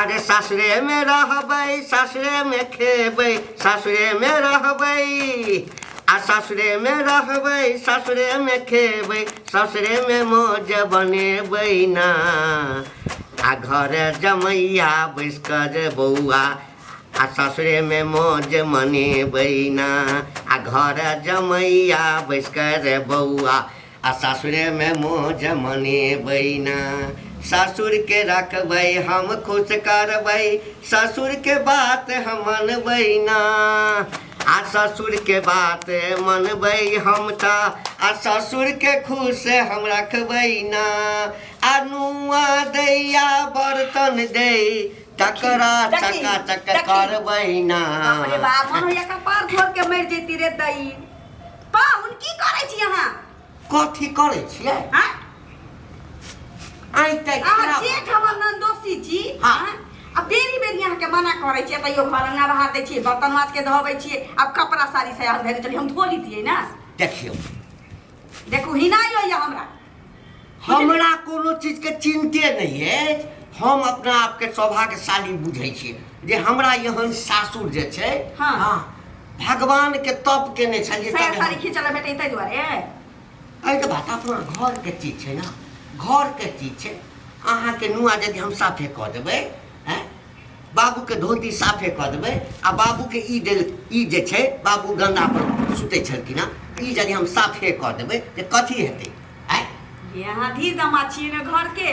अरे सासुरे में रहबै, सासुरे में खेबै, सासुरे में रहबै, आ सासुरे में रहबै, सासुरे में खेबै, सासुरे में मौज बनेबै ना। आ घर जमैया बैस कऽ जे बौआ, आ सासुरे में मौज मनेबै ना। आ घर जमैया बैस कऽ रे बौआ, आ सासुरेमे मौज मनेबै ना। सासुरके रखबै हम खुश करबै, ससुरके बात हम मनबै ना। आ ससुरके बात मनबै हम तऽ, आ ससुरके खुश हम रखबै ना। आ नुआ दैया बर्तन दै, तकरा चका चक करबै ना। बाप रे बाप, मन होइया कपार घोर के मरि जैती रे दई। पाहुन की करै छी अहाँ? कथी करै छियै? हाँ? आइ तक अहाँ खराब जेठ हमर ननदोसी छी। हाँ। हाँ? आ बेरी बेरी अहाँके मना करै छियै तैयो घर अंगना बहार दै छियै, बर्तन माज के धोबै छियै। आब कपड़ा साड़ी से हम धरि चली, हम धो लितियै ना। देखियौ, देखू, हिनाइ होइया हमरा। हमरा कोनो चीजके चिन्ते नहि अछि। हम अपना आपके सौभाग्यशाली बुझै छियै जे हमरा एहन सासुर जे छै। हाँ। भगवान के तप केने छलियै। साया तब साड़ी खींचल भेटै ताहि दुआरे। एहि तऽ बात अपना घरके चीज छै ने, घरके चीज छै। अहाँके नुआ यदि हम साफे कऽ देबै, आँय, बाबूके धोती साफे कऽ देबै, आ बाबूके ई देल ई जे छै, बाबू गन्दा पर सुतै छलखिन हँ, ई यदि हम साफे कऽ देबै तऽ कथी हेतै? आँय, ये अहाँ धी दमा छियै ने घरके,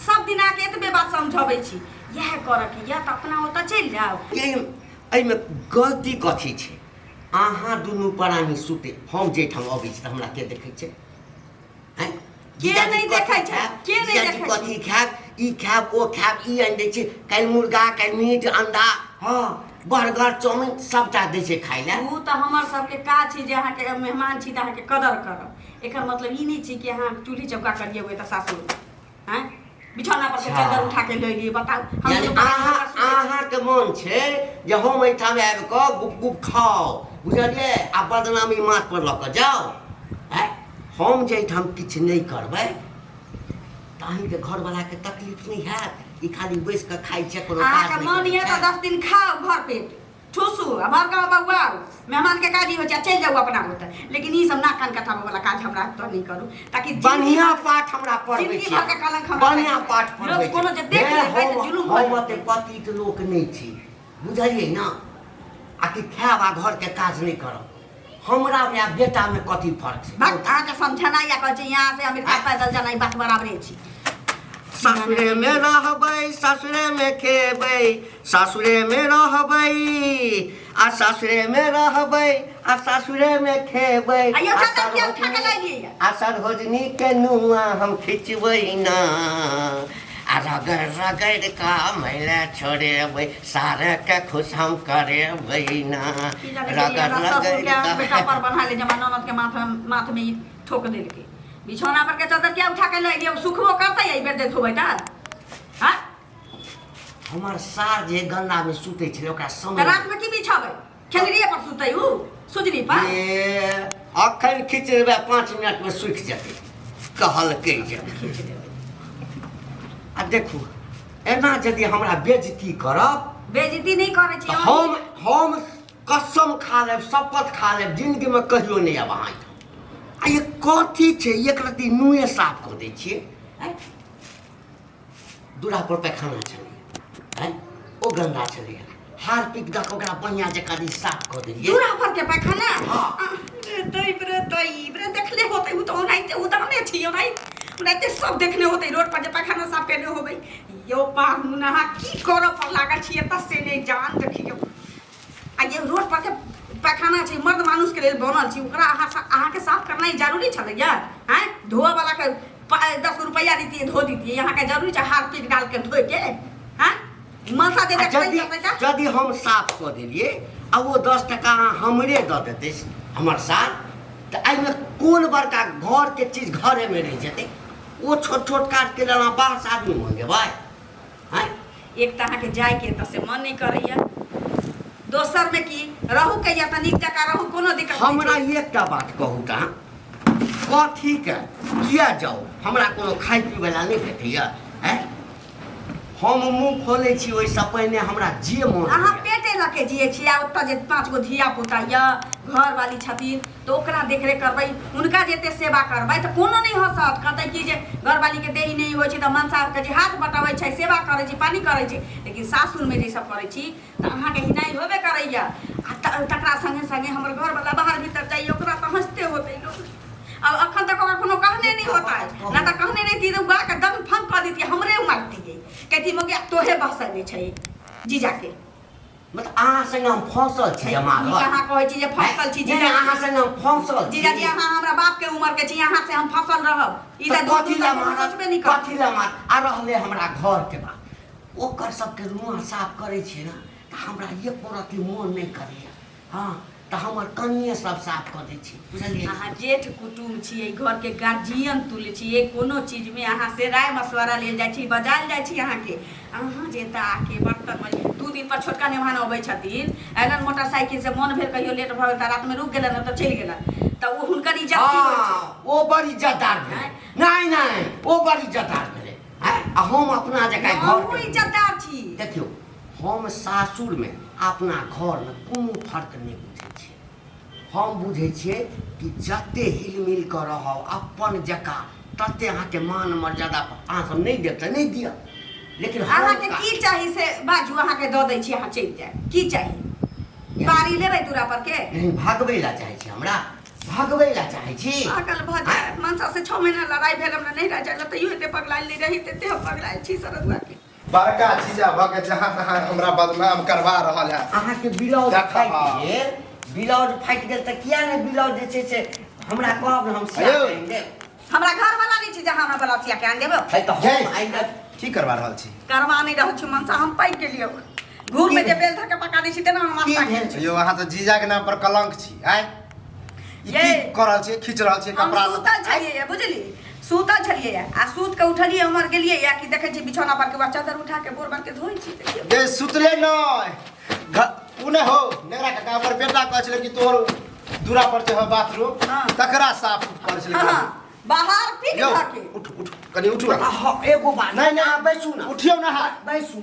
सब दिन आके एतबे बात समझबै छी। इएह करऽ के यऽ तऽ अपना ओतऽ चलि जाउ। एहिमे गलती कथी छै? अहाँ दुनू प्राणी सुते, हम जाहिठाम अबै छी तऽ हमरा के देखै छै? आँय? के जीजाजी नहि कथी देखै छै? खायब? के नहि जीजाजी देखै कथी खायब? ई खायब, ओ खायब, ई आनि दै छै। काल्हि मुर्गा, काल्हि मीट, अंडा, हँ, बर्गर, चाउमिन सबटा दै छै खाय लए। ओ तऽ हमर सबके काज छै जे अहाँके मेहमान छी तऽ अहाँके कदर करब। एकर मतलब ई नहि छै कि अहाँ चूल्ही चौका करियौ एतऽ सासुर। आँय, बिछौना पर से अच्छा। चादर उठा के लऽ लियै, बताउ हम यानी दुनू प्राणी अहाँ ओकरा सुतै छी। अहाँके मन छै जे हम एहिठाम आबि कऽ गुप गुप खाउ, बुझलियै, आ बदनामी माथ पर लऽ कऽ जाउ। आँय, हम जे एहिठाम किछु नहि करबै तऽ अहीँके घरवलाके तकलीफ नहि हैत? ई खाली बैस कऽ खाइ छै, कोनो काज अहाँके नहि मन करै यऽ तऽ छै। 10 दिन खाउ, भर पेट ठूसू आ भर गाँव बौआउ, मेहमानके काज ई होइ छै, आ चलि जाउ अपना ओतऽ। लेकिन ई सब नाक कान कटाबऽ वाला काज हमरा ओतऽ नहि करू, ताकि जिंदगी बढ़िया पाठ हमरा पढ़बै जिंदगी छी। भरके कलंक हमरा बढ़िया लागि पाठ जायत। पढ़बै लोक कोनो छी। जे देख हे, लेतै तऽ हम जुलुम भऽ हम जेतै। एते पतित लोक नहि छी, बुझलियै ने? आ कि खायब आ घरके काज नहि करब, हमरा मे आ बेटा मे कथी फर्क छै? भक्त, अहाँके समझनाइ या कहै छै यहाँ से अमेरिका पैदल जाना, ई बात बराबरे छी। सासुरे मे रहबै, सासुरे मे खेबै, सासुरे मे रहबै, आ सासुरे मे रहबै, आ सासुरे मे खेबै। आ यौ आ चाचा, किया उठा के लाइलियै? आ सरहोजनी के नुआ हम खिचबै ना, आ रगड़ रगड़ का मैला छोड़ेबै, सारे के खुश हम करेबै ना। की जाने रगड़ गेलियै, हमरा ससुर रगड़ के का बेटा पर बन्हा ले जमा ननद के माथ माथ में ई ठोक देलकै। बिछौना पर के चादर किया उठा के ले एलियै? सुखबो करतै एहि बेर जे धोबै तऽ? हाँ? हमर सार जे गन्दा में सुतै छलै, ओकरा तऽ समय रात में की बिछाबै? खेलरिये पर सुतै उ सुजनी पर? ए, अखन खींच देबै, 5 मिनट में सूखि जेतै, कहलकै जे। खींच देबै। आ देखू, एना यदि हमरा बेजती करब। बेइज्जती नहि करै छी। तऽ हम कसम खा लेब, शपथ खा लेब, जिंदगीमे कहियो नहि आयब अहाँ एहिठाम। आ ये कथी छै? एक रत्ती नुए साफ कऽ दै छियै? आँय? दूरा पर पैखाना छलैए, आँय, ओ गन्दा छलैए, हार्पिक दऽ कऽ ओकरा बढ़िआँ जकाँ साफ कऽ देलियै। दूरा पर के पैखाना? हाँ। रे दैब, रे दैब रे, देखले होतै उ तऽ ओनाहिते, उ तऽ हमे छी, ओनाहिते ओनाहिते सब देखने होतै रोड पर जे पैखाना साफ केने होबै। यौ पाहुन, अहाँ की करऽ पर लागल छी एतऽ से नहि जान। देखियौ, आ ये रोड पर के पैखाना छै, मर्द मानुस के लेल बनल छै, ओकरा अहाँ अहाँके साफ करनाइ जरूरी छलैया? आँय, धोअ वाला के 10 रुपैआ दितियै, धो दितियै। अहाँके जरूरी छै हार्पिक डाल के धोए के? आँय, मनसा जे आ देखबै यदि करतै तऽ यदि हम साफ कऽ देलियै आ ओ 10 टका अहाँ हमरे दऽ देतै हमर सार, तऽ एहिमे कोन बड़का? घरके चीज घरेमे रहि जेतै। ओ छोट छोट काजके लेल अहाँ बाहरसँ आदमी मंगेबै? आँय? एक तऽ अहाँके जायके तऽ से मन नहि करैया, दोसरमे की रहू के या तऽ नीक जकाँ रहू, कोनो दिक्कत नहि हमरा छै। एकटा बात कहू तऽ अहाँ, कथीके किया जाउ? हमरा कोनो खाय पीबै लए नहि भेटैया? आँय, हम मुंह खोलै छी ओहिसँ पहिने हमरा जे मोन अहाँ होइए। पेटे लऽ के जियै छी आ ओतऽ जे 5 गो धिया पुता यऽ घरवाली छथिन तऽ ओकरा देखरेख करबै, हुनका जते सेवा करबै तऽ कोनो नहि हँसत, कहतै कि जे घरवालीके देही नहि होइ छै तऽ मनसाके जे हाथ बटबै छै, सेवा करै छै, पानि करै छै। लेकिन सासुरमे जे सब करै छी तऽ अहाँके हिनाइ होबे करैए। आ तकरा सङ्गे सङ्गे हमर घरवला बाहर भीतर जाइए, ओकरा तऽ हँसिते होतै लोक। अब अखन तक ओकरा कोनो कहने नहि होतै ना, तऽ कहने रहिती तऽ उगा के दम फम कऽ देती, हमरे मारतियै, कहती मौगी तोहे बहसने छै जीजाके। मतलब अहाँ संगे हम फंसल छी जमा ई कहाँ कहै छी जे फंसल छी नहीं, जीजा? अहाँ संगे हम फंसल छी। जीजाजी, अहाँ हमरा बाप के उम्र के छी, अहाँ से हम फंसल रहब? ई तऽ तऽ दूर कथी दूर लए तक कोनो मारत? सोचबे नहि करब। कथी लए मार? आ रहलै हमरा घर के बात, ओकर सबके रुआ साफ करै छियै ने तऽ हमरा एको रत्ती मोन नहि करैया। हँ, तऽ हमर कनिए सब साफ कऽ दै छी, बुझलियै? अहाँ जेठ कुटुम छियै, घरके गार्जियन तुल्य छियै, कोनो चीजमे अहाँ से राय मशवरा लेल जाइ छी, बजायल जाइ छी अहाँके। अहाँ जे एतऽ आके बर्तन मज 2 दिन पर छोटका नेमान अबै छथिन, अयलन मोटरसाइकिल से, मोन भेल कहियो लेट भऽ गेल तऽ रातिमे रुकि गेलन, ओतऽ चलि गेलन, तऽ ओ हुनकर इज्जत की होइ छै? हँ, ओ बड़ इज्जतदार भेलै। नहि नहि, ओ बड़ इज्जतदार भेलै। आँय, आ हम अपना जकाँ घर अहूँ इज्जतदार छी। देखियौ, हम सासुरमे अपना घरमे कोनो फर्क नहि बुझै छियै। हम बुझै छियै कि जते हिल मिल कऽ रहब अपन जकाँ, तते अहाँके मान मर्यादा अहाँ सब नहि देब तऽ नहि दिअ, लेकिन हम अहाँके की चाही से बाजू, अहाँके दऽ दै छी, अहाँ चलि जायब। की चाही? बाड़ी लेबै दूरा पर के? नहीं, भागबै लए चाहै छी, हमरा भागबै लए चाहै छी। पागल भऽ जाय। मनसा से 6 महीना लड़ाइ भेल, हमरा नहि रह जाय, तैयो एते पगलायल नहि रही तेते हम पगलायल छी शरदुआ के। बड़का जीजा भऽ के जहाँ तहाँ हमरा बदनाम करवा रहल है। अहाँके ब्लाउज देखा। फाटि गेल, ब्लाउज फाटि गेल तऽ किया नहि ब्लाउज जे छै से हमरा कहब ने, हम सिया अयौ। के आनि देब। हमरा घर वाला नहि छै जे हमरा ब्लाउज सिया के आनि देबै। है तऽ जय। हम आनि देब। की करवा रहल छी? करवा नहि रहल छी मनसा, हम पाकि गेलियौ। घूर में जे बेल धऽ के पका दै छी तेना हम की आस्था भेल? छी। यौ, अहाँ तऽ जीजा के नाम पर कलंक छी। आँय, ई ये। की कऽ रहल छी? खींच रहल छी हम कपड़ा? सुतल छलियै, बुझली, सुतल छलियै आ सुत के उठलियै, उम्हर गेलियै या कि देखै छी बिछौना पर के वएह चादर उठा के बोर बार के धोइ छी, देखियौ। गे, सुतले नहि उ नहि हो नेगरा काका, हमर बेटा कहै छलै कि तोहर दूरा पर जे है बाथरूम, तकरा साफ करै छलै। हाँ, बाहर पीक यौ, धऽ के। उठ उठ, कनि उठू। हँ, एगो बात। नहि, नहि। अहाँ बैसू ने। उठियौ ने अहाँ। बैसू।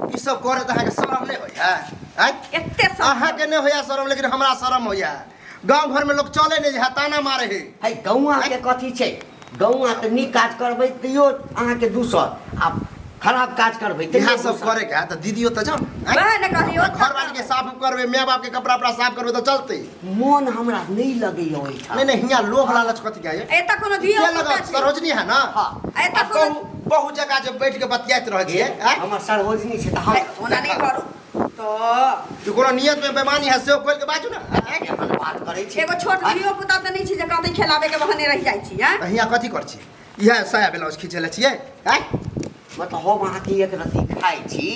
ई सब करैत अहाँके शरम नहि होइया? आँय? एते सब अहाँके नहि होइया शरम, लेकिन हमरा शरम होइया। गाँव घरमे लोक चले नहि है, ताना मारे है। है, गौआके कथी छै? गौआ तऽ नीक काज करबै तैयो अहाँके दूसर, आ खराब काज करबै तैयो इएह सब दूसर। करे के है तऽ दीदी ओतऽ जाउ ने। आँय? वएह ने कहलियै, ओतऽ घर वाली के साफ उफ करबै, माय बाप के कपड़ा उपड़ा साफ करबै तऽ चलतै। मोन हमरा नहि लगैया ओहिठाम। नहीं नहीं, हियाँ लोभ लालच कथी के है? एतऽ कोनो धियो के पुता लगत छै। सरोजनी है ना? हाँ। एतऽ आ कोनो बहु बहु जगह जे बैठ के बतियाइत रहै छियै, आँय? हमर सरोजनी छै तऽ हम हे, ओना नहि करू तऽ। ई कोनो नियत में बेमानी है, सेहो खोलि के बाजू ने, आँय? एहन बात करै छी। एगो छोट धियो पुता तऽ नहि छै जे कहतै खेलाबे के बहाने रहि जाइ छी, आँय? तऽ हियाँ कथी करै छी? इएह साया ब्लाउज खींचै लए छियै, आँय? मतलब हम अहाँके एक रत्ती खाइ छी,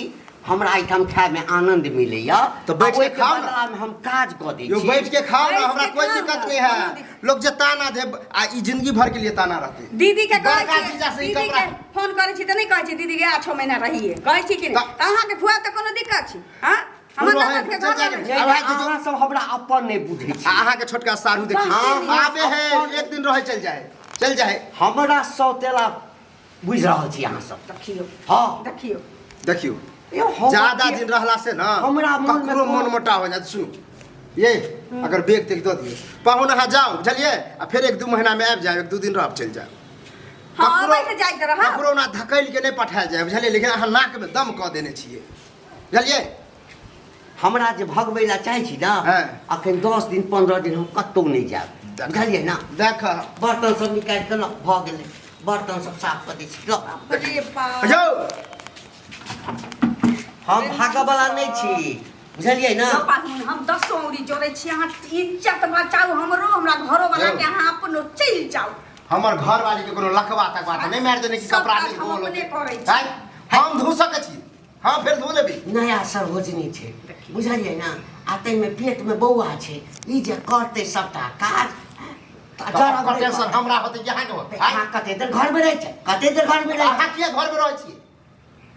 हमरा एहिठाम खायमे आनन्द मिलैया। तऽ बैठ के आ ओहिके खाउ ने। बदलामे हम काज कऽ दै यो छी। बैठ के खाओ ना, बैठ हमरा के कोई खाओ दिक्कत ना, नहीं है। कोनो दिक्कत। लोग जे ताना दे, आ ई जिंदगी भर के लिए ताना रहते। दीदी के कहै बड़का छी, जीजा से ई दीदी के कपड़ा। फोन करै छी तऽ नहि कहै छी दीदी के 6 महीना रहिए, कहै छी कि नहि? तऽ- तऽ अहाँके खुआब तऽ कोनो दिक्कत छी? हाँ, हमर रहै, ननद के चल घर जाके। रहै। नहि, आब नहि, अहाँ अहाँ सब हमरा अपन नहि बुझै छी। आ अहाँके छोटका साढ़ू देखी हाँ, आबे है, एक दिन रहे चल जाए, चल जाए। हमरा सौतेला बुझि रहल छी अहाँ सब। देखियौ। हाँ। देखियौ। देखियौ। यौ, हम ज्यादा दिन रहला से ना हमरा मोनमे ककरो कोनो- मन मोटा हो जात। सुनू ये, अगर बैग तेग दऽ दियौ पाहुन, अहाँ जाउ, बुझलियै? आ फेर 1-2 महीना में आबि जायब, 1-2 दिन रहब, चलि जायब। हाँ, ककरो- अबै तऽ जाइत रहब। ककरो ना धकैल के नहि पठायल जाय, बुझलियै? लेकिन अहाँ नाक में दम कऽ देने छियै, बुझलियै? हमरा जे भगबै लए चाहै छी ने, अखन 10 दिन 15 दिन हम कतहु नहि जायब, बुझलियै ने? देख। बर्तन सब निकालि कऽ ल भऽ गेलै, बर्तन सब साफ कऽ दै छी, ल। रे बाप। यौ। हम भागऽ वला नहि छी, बुझलियै ने? यौ पाहुन, हम दसो औरी जोड़ै छी, अहाँ इज्जत बचाउ हमरो, हमरा घरो वाला के, अहाँ अपनो चलि जाउ। हमर घर वाली के कोनो लकवा तकवा तऽ नहि मारि देने कि सब कपड़ा काज नहि हम धोअल अपने होतै? करै छी। आँय? हम धो सकै छी, हाँ, फेर धो लेबी। नया सरोजनी छै, बुझलियै ने? आ ताहिमे पेटमे बौआ छै, ई जे करतै सबटा काज तऽ तऽ जरब ओकर नहि टेंशन करतै। हमरा होतै कि अहाँके होतै? आँय? अहाँ कते देर घरमे रहै छै, कते देर घरमे रहै छै? अहाँ किया घरमे रहै छियै?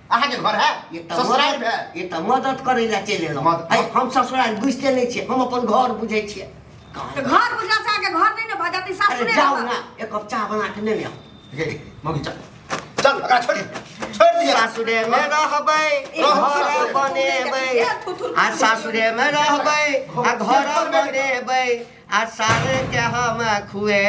अहाँके घर है? ये तऽ ससुराल मदद भेल। ये तऽ मदद करै लए चलि एलहुँ। है, हम ससुराल बुझिते नहि छियै, हम अपन घर बुझै छियै। तऽ घर बुझला से अहाँके घर नहि ने भऽ जातै, अरे सासुरे जाउ रहत। ने, एक कप चाह बना के नेने आउ। गे मम्मी, चल चल, एकरा छोड़ छोड़ दिया। सासुरे में रहबै, घर बनेबै। आ सासुरे में रहबै आ घर बनेबै, आ सारे के हम खुएबै।